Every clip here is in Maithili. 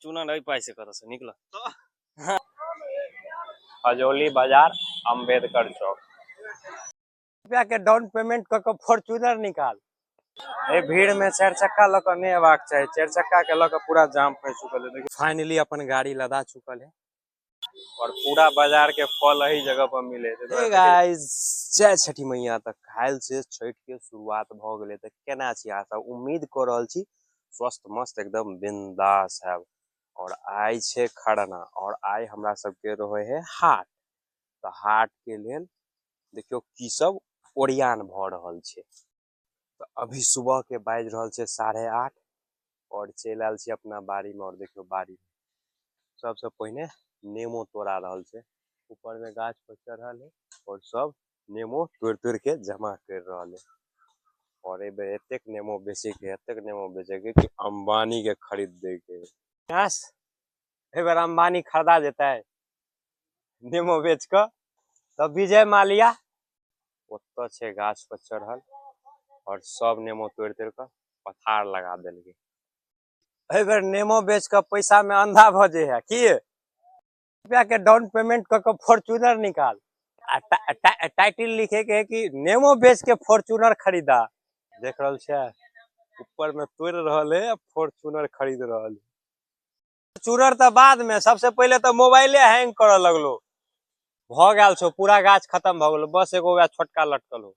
चूना एहि पाइ से करऽ से निकल। खजौली बाजार, अम्बेडकर चौक। रुपया के डाउन पेमेंट कऽ के फॉर्च्यूनर निकाल। एहि भीड़ में चारि चक्का लऽ कऽ नहि अयबाक चाही, चारि चक्का के लऽ कऽ पूरा जाम फँसि चुकल है। देखियौ फाइनली अपन गाड़ी लदा चुकल है और पूरा बाजार के फल एही जगह पर मिले है। हे गाइस, जय छठी मैया। तऽ काल्हि से छठि के शुरुआत भऽ गेलै। तऽ केना छी अहाँ सब? उम्मीद कऽ रहल छी स्वस्थ मस्त एकदम बिंदास हैब। और आइ छै खरना और आइ हमरा सबके रहे है हाट। तऽ हाट के लेल देखियौ की सब ओरियान भऽ रहल छै। तऽ अभी सुबह के बाजि रहल छै 8:30 और चलि आयल छी अपना बाड़ी में। और देखियौ बाड़ी में सबसे पहिने नेमो तोड़ा रहल छै, ऊपर में गाछ पर चढ़ल है और सब नेमो तोड़ि तोड़ि के जमा कर रहल है। और एहि बेर एतेक नेमो बेचे के, एतेक नेमो बेचे के कि अंबानी के खरीद दे के। बस एहि बेर अंबानी खरीदा जेतै नेमो बेच कऽ। तऽ विजय माल्या ओतऽ छै गाछ पर चढ़ल और सब नेमो तोड़ि तोड़ि कऽ पथार लगा देलकै। एहि बेर नेमो बेच कऽ पैसा में अंधा भऽ जे है की रुपया के डाउन पेमेंट कऽ के फॉर्च्यूनर निकाल। आ टाइटल लिखे के है कि नेमो बेच के फॉर्च्यूनर खरीदा। देख रहल छियै ऊपर में तोड़ि रहल है आ फॉर्च्यूनर खरीद रहल है। फॉर्च्यूनर तऽ बाद में, सबसे पहिले तऽ मोबाइले हैंग करऽ लगलो। भऽ गेल छौ, पूरा गाछ खत्म भऽ गेलो, बस एगो वएह छोटका लटकल हो।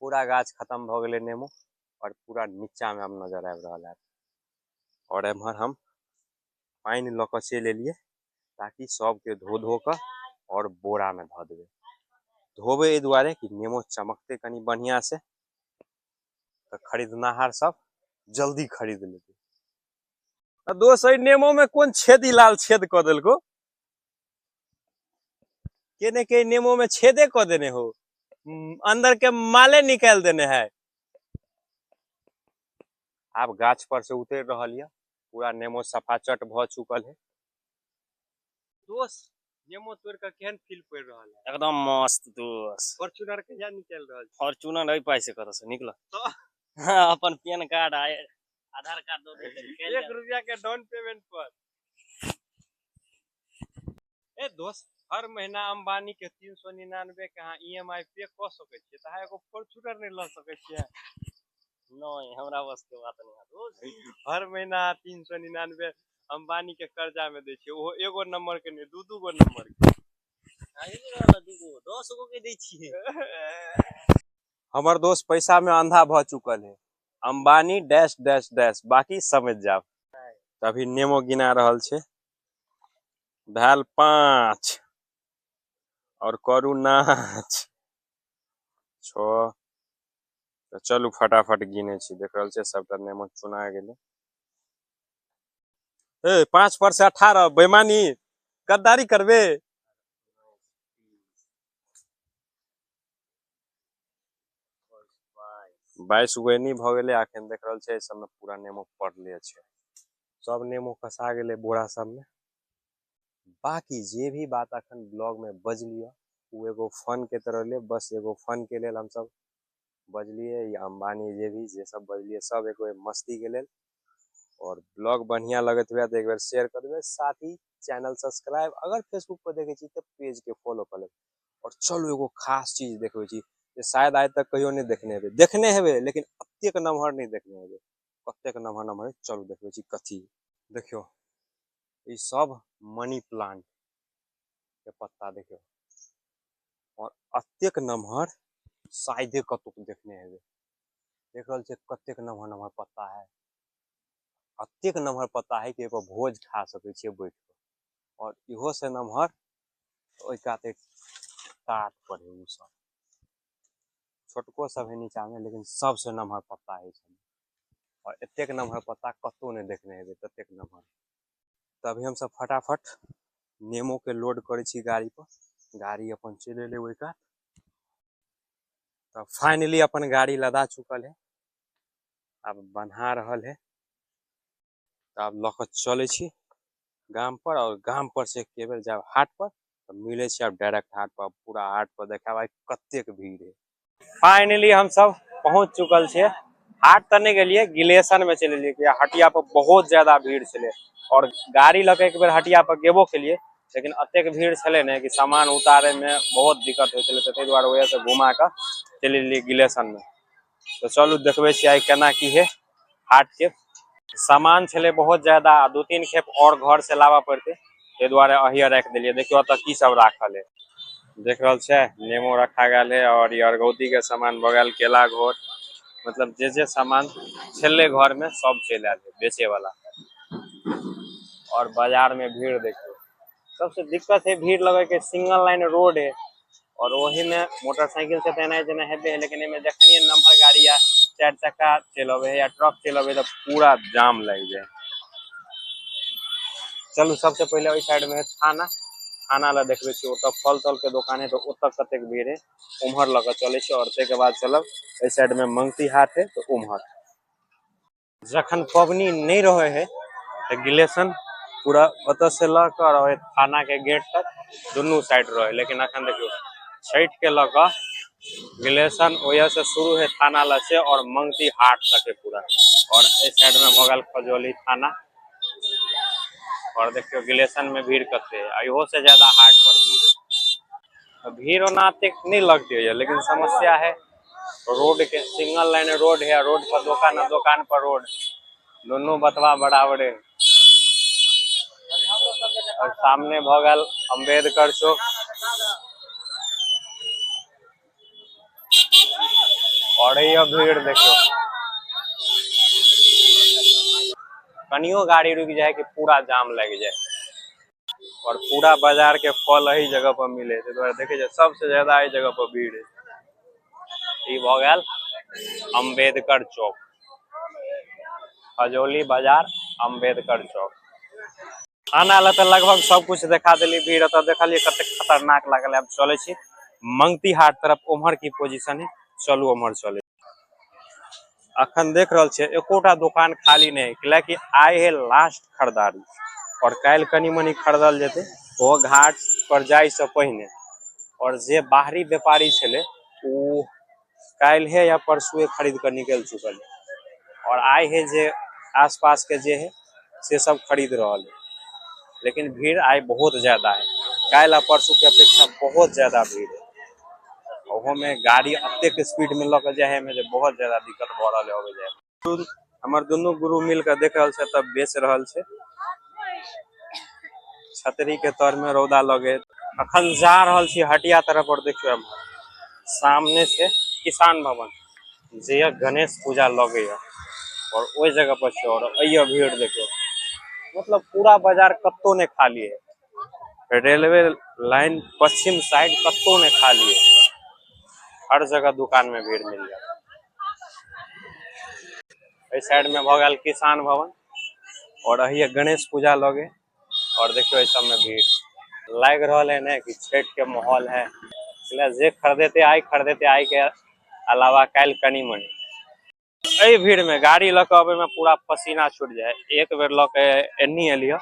पूरा गाछ खत्म भऽ गेलै नेमो और पूरा नीचा में आब नजर आबि रहल है। और एम्हर हम पानि लऽ कऽ चलि एलियै ताकि सबके धो धो कऽ और बोरा में धऽ देबै। धोबै एहि दुआरे कि नेमो चमकतै कनि बढ़िआँ से, तऽ खरीदनाहार सब जल्दी खरीद लेतै। तऽ दोस्त एहि नेमो में कोन छेदी लाल छेद कऽ देलको? के ने के नेमो में छेदे कऽ देने हो, अंदर के माले निकालि देने है। आब गाछ पर से उतरि रहल यऽ, पूरा नेमो सफाचट भऽ चुकल है। दोस्त नेमो तोड़ि कऽ केहन फील पड़ि रहल है? एकदम मस्त दोस्त। फॉर्च्यूनर कहिया निकलि रहल छै? फॉर्च्यूनर एहि पाइ से करऽ से निकल। अपन पैन कार्ड आ आधार कार्ड दऽ देतै। 1 रुपया के डाउन पेमेंट पर। ए दोस्त, हर महीना अंबानी के 399 के अहाँ EMI पे कऽ सकै छियै, तऽ अहाँ एगो फॉर्च्यूनर नहि लऽ सकै छियै? नहि, हमरा बस के बात नहि है दोस्त। हर महीना अहाँ 399 अंबानी के कर्जा में दै छियै, ओहो एगो नंबर के नहि, दू दू गो नंबर के। दूगो 10 गो के दै छियै। हमर दोस्त पैसा में अंधा भऽ चुकल है। अंबानी डैश डैश डैश, बाकी समझ जाब। तऽ अभी नेमो गिना रहल छै, भेल 5 और करू नाच 6। तऽ चलू फटाफट गिने छी। देख रहल छियै सबटा नेमो चुना गेलै। ए 5 पर से 18, बेईमानी गद्दारी करबे। 22 गो एनी भऽ गेलै। अखन देख रहल छियै एहि सबमे पूरा नेमो पड़ले छै, सब नेमो कसा गेलै बोरा सबमे। बाकी जे भी बात अखन ब्लॉग में बजलियै ओ एगो फन के तरह ले, बस एगो फन के लेल हमसब बजलियै, या अंबानी जे भी जे सब बजलियै सब एगो मस्ती के लेल। और ब्लॉग बढ़िया लगैत हुए तऽ एक बेर शेयर कर देबै, साथ ही चैनल सब्सक्राइब, अगर फेसबुक पर देखै छी तऽ पेज के फॉलो कर लेबै। और चलू एगो खास चीज देखबै छी जे शायद आइ तक कहियो नहि देखने हेबै, देखने हेबै लेकिन एतेक नमहर नहि देखने हेबै, कतेक नमहर नमहर। चलू देखबै छी कथी। देखियौ ई सब मनी प्लांट के पत्ता देखियौ, और एतेक नमहर शायदे कतौ देखने हेबै। देख रहल छियै कतेक नमहर नमहर पत्ता है, एतेक नमहर पत्ता है कि एहिपर भोज खा सकै छियै बैठ कऽ। और इहो से नमहर ओहि काते टाट पर है, उ सब छोटको सब है नीचा में, लेकिन सबसे नमहर पत्ता है सब। और एतेक नमहर पत्ता कतौ नहि देखने हेबै ततेक नमहर। तभी हमसब फटाफट नेमो के लोड करै छी गाड़ी पर, गाड़ी अपन चलि एलै ओहि कात। तऽ फाइनली अपन गाड़ी लदा चुकल है, आब बन्हा रहल है। तऽ आब लऽ कऽ चलै छी गाम पर, और गाम पर से एक बेर जायब हाट पर, तऽ मिलै छी आब डायरेक्ट हाट पर। पूरा हाट पर देखायब आइ कतेक भीड़ है। फाइनली हमसब पहुँच चुकल छियै हाट तऽ नहि गेलियै, गिलेशन में चलि एलियै, किया हटिया पर बहुत ज्यादा भीड़ छलै। और गाड़ी लऽ के एक बेर हटिया पर गेबो केलियै, लेकिन एतेक भीड़ छलै ने कि सामान उतारे में बहुत दिक्कत होइ छलै, तऽ ताहि दुआरे ओएह से घुमा कऽ चलि एलियै गिलेशन में। तऽ चलू देखबै छी आइ केना की है। हाट के सामान छलै बहुत ज्यादा, आ 2-3 खेप और घर से लाबऽ पड़तै, ताहि दुआरे अहिया राखि देलियै। देखियौ ओतऽ की सब राखल है, देख रहल छै नेमो रखा गेल है, और ई अरगौती के सामान भऽ गेल, केला घोर, मतलब जे जे सामान छलै घर में सब चलि आयल है बेचे वाला। और बाजार में भीड़ देखियौ, सबसे दिक्कत है भीड़ लगे के, सिंगल लाइन रोड है, और वही में मोटरसाइकिल से तऽ एनाइ जेनाइ हेबे है, लेकिन एहिमे जखनिये नम्हर गाड़ी या 4 चक्का चलि अबै है या ट्रक चलि अबै है तऽ पूरा जाम लागि जाय। चलू सबसे पहिले ओहि साइड में है थाना, थाना लए देखबै छी, ओतऽ फल तल के दोकान है, तऽ ओतऽ कतेक भीड़ है उम्हर लऽ कऽ चलै छी। और ताहिके बाद चलब एहि साइड में मंगती हाट है, तऽ उम्हर। जखन पबनी नहि रहै है तऽ गिलेशन पूरा ओतऽ से लऽ कऽ और थाना के गेट तक दुनू साइड रहे, लेकिन अखन देखियौ छठि के लऽ कऽ गिलेशन ओया से शुरू है थाना लग से और मंगती हाट तक है पूरा। और एहि साइड में भऽ गेल खजौली थाना। और देखियौ गिलेशन में भीड़ कते है, इहो से ज्यादा हाट पर भीड़ है। भीड़ ओना एतेक नहि लगते है, लेकिन समस्या है रोड के, सिंगल लाइन रोड है, रोड पर दोकान और दोकान पर रोड, दोनों बतवा बराबरे है। और सामने भऽ गेल अम्बेडकर चौक। और ये भीड़ देखियौ, कनियो गाड़ी रुकि जाए कि पूरा जाम लागि जाए। और पूरा बाजार के फल एही जगह पर मिले, ताहि दुआरे देखे छियै सबसे ज्यादा एही जगह पर भीड़ है। ई भऽ गेल अम्बेडकर चौक, खजौली बाजार अम्बेडकर चौक। थाना लग तऽ लगभग सब कुछ देखा देली, भीड़ ओतऽ देखलियै कतेक खतरनाक लागल। आब चलै छी मंगती हाट तरफ, उम्हर की पोजीशन है, चलू उम्हर चलै। अखन देख रहल छियै एकोटा दोकान खाली नहि है, कियाकि आइ है लास्ट खरीदारी और काल्हि कनि मनि खरीदल जेतै ओ घाट पर जाइ से पहिने। और जे बाहरी व्यापारी छलै ओ काल्हि या परसुए खरीद कऽ निकलि चुकल है, और आइ है जे आसपास के जे है से सब खरीद रहल है। लेकिन भीड़ आइ बहुत ज्यादा है, काल्हि आ परसू के अपेक्षा बहुत ज्यादा भीड़ है। ओहो में गाड़ी एतेक स्पीड में लऽ के जाय है जे बहुत ज्यादा दिक्कत भऽ रहल है अबै जाय में। हमर दुनू गुरु मिल के देख रहल छै, तब बेच रहल छै। छतरी के तर में रौदा लगे। अखन जा रहल छी हटिया तरफ, और देखियौ एम्हर सामने छै किसान भवन, जे गणेश पूजा लगे है, और ओहि जगह पर छै। और अइयो भीड़ देखियौ, मतलब पूरा बाजार कतौ नहीं खाली है। रेलवे लाइन पश्चिम साइड कतौ नहीं खाली है, हर जगह दुकान में भीड़ मिल जाए। एहि साइड में भऽ गेल किसान भवन, और अहिए गणेश पूजा लगे। और देखियौ एहि सब में भीड़ लागि रहल है ने कि छठि के माहौल है। इसलिए जे खरीदेते आइ खरीदेते, आइ के अलावा काल्हि कनि मनि। एहि भीड़ में गाड़ी लऽ के अबै में पूरा पसीना छूटि जाए। एक बेर लऽ के एन्नी एलियै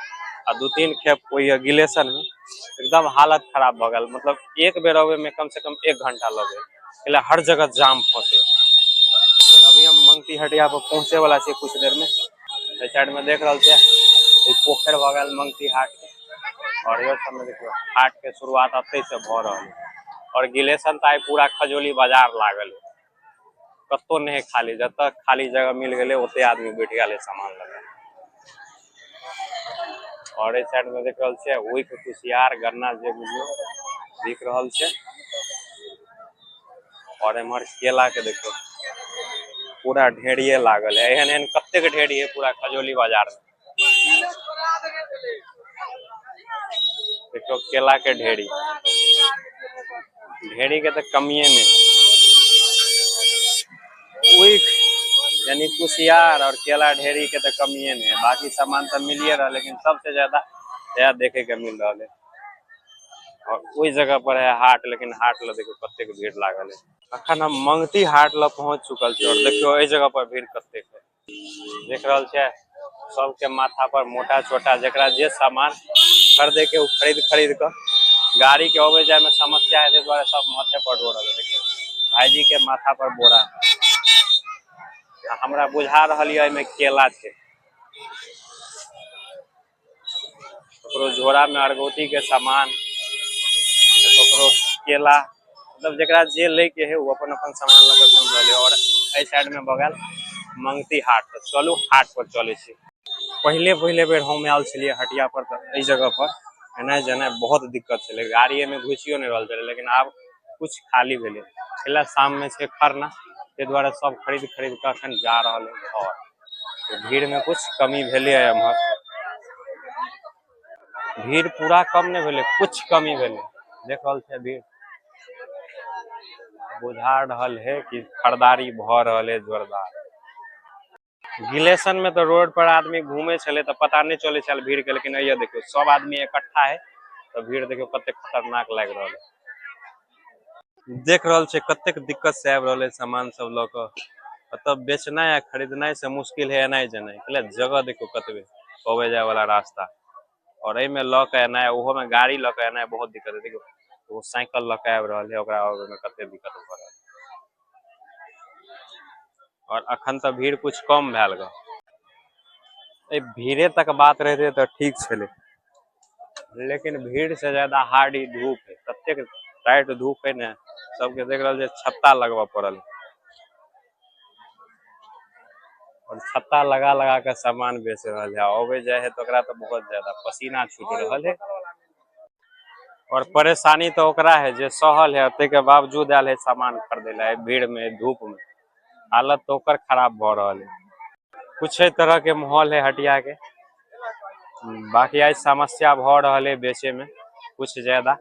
आ 2-3 खेप ओहि गिलेशन में एकदम हालत खराब भऽ गेल। मतलब एक बेर अबै में कम से कम 1 घंटा लगे, इसलिए हर जगह जाम फंसे। अभी हम मंगती हटिया पर पहुंचे वाला छी कुछ देर में। एहि साइड में देख रहल छियै ई पोखरि भऽ गेल मंगती हाट के, और इहो सब में देखियौ हाट के शुरुआत एतै से भऽ रहल है। और गिलेशन तऽ आइ पूरा खजौली बाजार लागल है, कतौ नहि है खाली, जतऽ खाली जगह मिल गेलै ओते आदमी बैठ गेल है सामान लऽ कऽ। और एहि साइड में देख रहल छियै ऊख कुसियार गन्ना जे बुझियौ बिक रहल छै। और एम्हर केला के देखियौ पूरा ढेरिये लागल है, एहन एहन कतेक ढेरी है पूरा खजौली बाजार में। देखियौ केला के ढेरी, ढेरी के तऽ कमिए नहीं। ऊख यानी कुसियार और केला ढेरी के तऽ कमिए नहीं है, बाकी सामान तऽ मिलिए रहा, लेकिन सबसे ज्यादा यह देखे के मिल रहा है। और ओहि जगह पर है हाट, लेकिन हाट लग देखियौ कतेक भीड़ लागल है। अखन हम मंगती हाट लग पहुंच चुकल छी और देखियौ एहि जगह पर भीड़ कतेक है। देख रहल छियै सबके माथा पर मोटा छोटा, जकरा जे सामान खरीदे के उ खरीद खरीद कऽ, गाड़ी के अबै जाय में समस्या है, ताहि दुआरे सब माथे पर ढो रहल है। देखियौ भाईजी के माथा पर बोरा। आ हमरा बुझा रहल ये एहिमे केला छै। ककरो झोरा में अरगौती के सामान, ककरो केला, मतलब जकरा जे ले के है वो अपन अपन सामान लऽ के घूम रहल है। और एहि साइड में बगल मंगती हाट, तऽ चलू हाट पर चलै छी। पहिले पहिले बेर हम आयल छलियै हटिया पर, तऽ एहि जगह पर एनाइ जेनाइ बहुत दिक्कत छलै, गाड़िए में घुसियो नहि रहल छलै। लेकिन आब कुछ खाली भेलै, पहिले शाम में छै खरना, ताहि दुआरे सब खरीद खरीद कऽ अखन जा रहल है घर। तऽ भीड़ में कुछ कमी भेलै है एम्हर, भीड़ पूरा कम नहि भेलै, कुछ कमी भेलै। देख रहल छै भीड़ बुझा रहल है कि खरीदारी भऽ रहल है जोरदार। गिलेशन में तो रोड पर आदमी घूमे छले तऽ पता नहीं चले छल भीड़ के, लेकिन अइया देखियो सब आदमी इकट्ठा है तऽ भीड़ देखियो कते खतरनाक लागि रहल है। देख रहल छै कतेक दिक्कत से आबि रहल है सामान सब लऽ कऽ। एतऽ बेचनाइ आ खरीदनाइ से मुश्किल है एनाइ जेनाइ, कहले जगह देखियो कतबे अबै जाय वाला रास्ता, और एहिमे लऽ के एनाइ, ओहो में गाड़ी लऽ के एनाइ बहुत दिक्कत है। देखियो वो साइकिल लऽ के आबि रहल है, ओकरा आबे में कते दिक्कत भऽ रहल है। और अखन तऽ भीड़ कुछ कम भेल ग, एहि भीड़े तक बात रहते तऽ ठीक छलै, लेकिन भीड़ से ज्यादा हार्ड ही धूप है, ततेक टाइट धूप है ने, सबके देख रहल छै छत्ता लगबऽ पड़ल, और छत्ता लगा लगा के सामान बेच रहल है। अबे जाय है तो ओकरा तो बहुत ज्यादा पसीना छूट रहल है, और परेशानी तो ओकरा है जे सहल है, ताहि के बावजूद आयल है सामान खरीदे ला भीड़ में धूप में, हालत तो ओकर खराब भऽ रहल है। कुछ तरह के माहौल है हटिया के। बाकी आज समस्या भऽ रहल है बेचे में कुछ ज्यादा,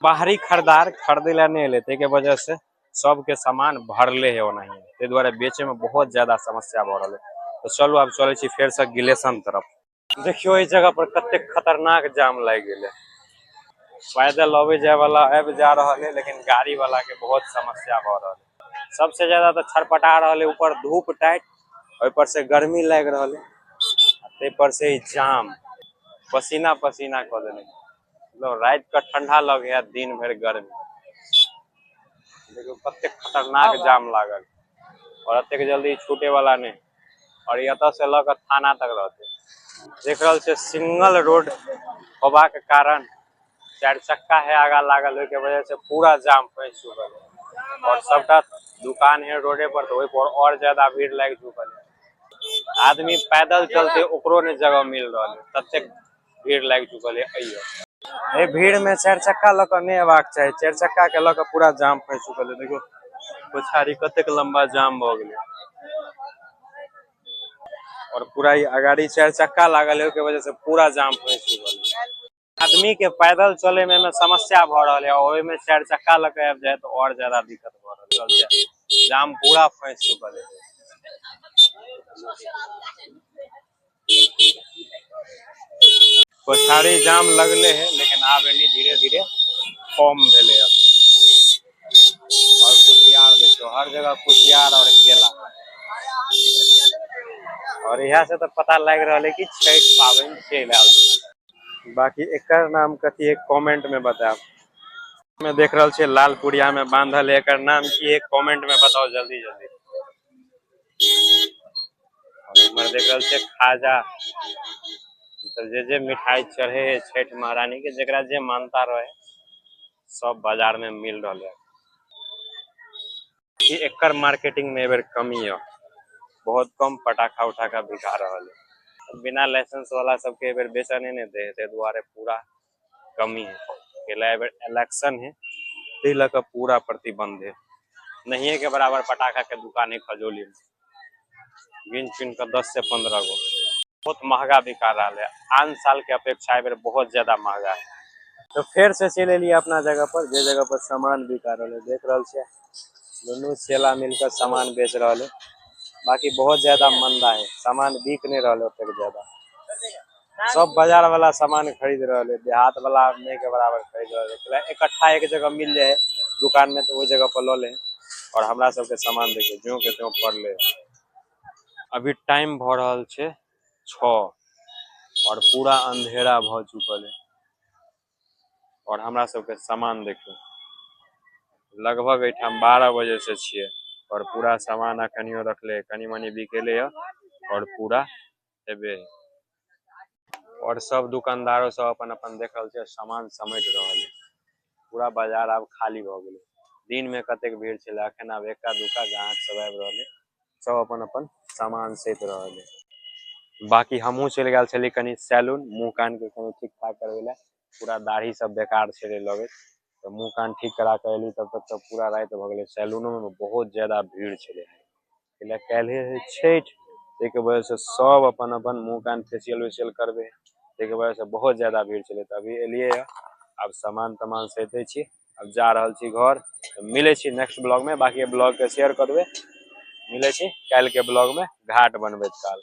बाहरी खरीदार खरीदे ला नहीं एलै, ताहि के वजह से सबके सामान भरले है ओनाही, ताहि दुआरे बेचे में बहुत ज्यादा समस्या भऽ रहल है। तो चलू आब चलै छी फेर से गिलेशन तरफ। देखियो एहि जगह पर कतेक खतरनाक जाम लागि गेलै, पैदल अबै जाय वाला आबि जा रहल है, लेकिन गाड़ी वाला के बहुत समस्या भऽ रहल है। सबसे ज्यादा तऽ छटपटा रहल है, ऊपर धूप टाइट, ओहि पर से गर्मी लागि रहल है, ताहि पर से ई जाम पसीना पसीना कऽ देने, मतलब राति के ठंडा लगे है, दिन भरि गर्मी। देखियो कतेक खतरनाक जाम लागल, और एतेक जल्दी छूटे वाला नहीं, और एतऽ से लऽ कऽ थाना तक रहते। देख रहल छै सिंगल रोड होबाक कारण चारि चक्का है आगा लागल, ओहि के वजह से पूरा जाम फंसि चुकल है, और सबटा दुकान है रोडे पर, तो ओहि पर और ज्यादा भीड़ लागि चुकल है। आदमी पैदल चलते ओकरो नहीं जगह मिल रहल है, ततेक भीड़ लागि चुकल है। अइयो एहि भीड़ में चारि चक्का लऽ कऽ नहि अयबाक चाही, चारि चक्का के लऽ कऽ पूरा जाम फंसि चुकल है। देखियौ पछाड़ी कतेक लंबा जाम भऽ गेलै, और पूरा ई अगाड़ी चारि चक्का लागल है, ओहि के वजह से पूरा जाम फंसि चुकल है। आदमी के पैदल चले में समस्या भऽ रहल है, ओहि में चारि चक्का लऽ के आबि जाय तऽ और ज्यादा दिक्कत भऽ रहल है, जाम पूरा फंसि चुकल है। पछाड़ी जाम लगले है, लेकिन आब एनी धीरे धीरे कम भेले है। और कुसियार देखियो, हर जगह कुसियार और केला, और यहाँ से तो पता लग रहा है कि छठ पाबनि चलि आयल छै। बाकी एकर नाम कथी है कमेंट में बतायब। में देख रहल छियै लाल पुड़िया में बांधल है, एकर नाम की है कमेंट में बताओ जल्दी जल्दी। और इम्हर देख रहल छियै खाजा, मतलब जे जे मिठाई चढ़े है छठ महारानी के, जकरा जे मानता रहे सब बाजार में मिल रहल है। कि एकर मार्केटिंग में एबेर कमी है, बहुत कम पटाखा उटाखा बिका रहल है। बिना लाइसेंस वाला सबके एबेर बेचने नहीं दे, ताहि दुआरे पूरा कमी है। केला एबेर इलेक्शन है ताहि लऽ कऽ पूरा प्रतिबंध है, नहिये के बराबर पटाखा के दुकान है खजौली में, गिन चुन कऽ 10 से 15 गो। बहुत महंगा बिका रहा है, आन साल के अपेक्षा एबेर बहुत ज्यादा महंगा है। तो फेर से चलि एलियै अपना जगह पर, जे जगह पर सामान बिका रहल है। देख रहल छियै दुनू चेला मिलकर सामान बेच रहल है। बाकी बहुत ज्यादा मंदा है, सामान बिक नहीं रहल है ओतेक ज्यादा, सब बाजार वाला सामान खरीद रहल है, देहात वाला नहीं के बराबर खरीद रहल है। इकट्ठा एक जगह मिल जाए दुकान में तो वही जगह पर लऽ ले। और हमरा सबके सामान देखियौ ज्यों के त्यों पड़ले। अभी टाइम भऽ रहल छै 6 और पूरा अंधेरा भऽ चुकल है, और हमरा सबके सामान देखियौ लगभग एहिठाम 12 बजे से छियै और पूरा सामान अखनियो रखले कनी मनी बिकेले य और पूरा हेबे। और सब दुकानदारो सब अपन अपन देख रहल छै, सामान समेट रहल है। पूरा बाजार आब खाली भ गेले। दिन में कतेक भीड़ छले, अखन आब एक्का दुक्का ग्राहक सब आबि रहल है, सब अपन अपन सामान सैत रहल है। बाकी हमहूँ चलि गेल छली कनी सैलून, मुंह कान के कनी ठीक ठाक करबै ला। पूरा दाढ़ी सब बेकार छले लगैत, तऽ मुंह कान ठीक करा के एली तब तक तऽ पूरा राति भऽ गेलै। सैलूनो में बहुत ज्यादा भीड़ छले। एहि काल्हि है छठि, ताहिके वजह से सब अपन अपन मुंह कान फेसियल वेसियल करबे, ताहिके वजह से बहुत ज्यादा भीड़ छले। तऽ अभी एलियै हँ, आब सामान तमान सैतै छी, अब जा रहल छी घर। तऽ मिलै छी नेक्स्ट ब्लॉग में। बाकी ब्लॉग के शेयर कऽ देबै। मिलै छी काल्हि के ब्लॉग में घाट बनबैत काल।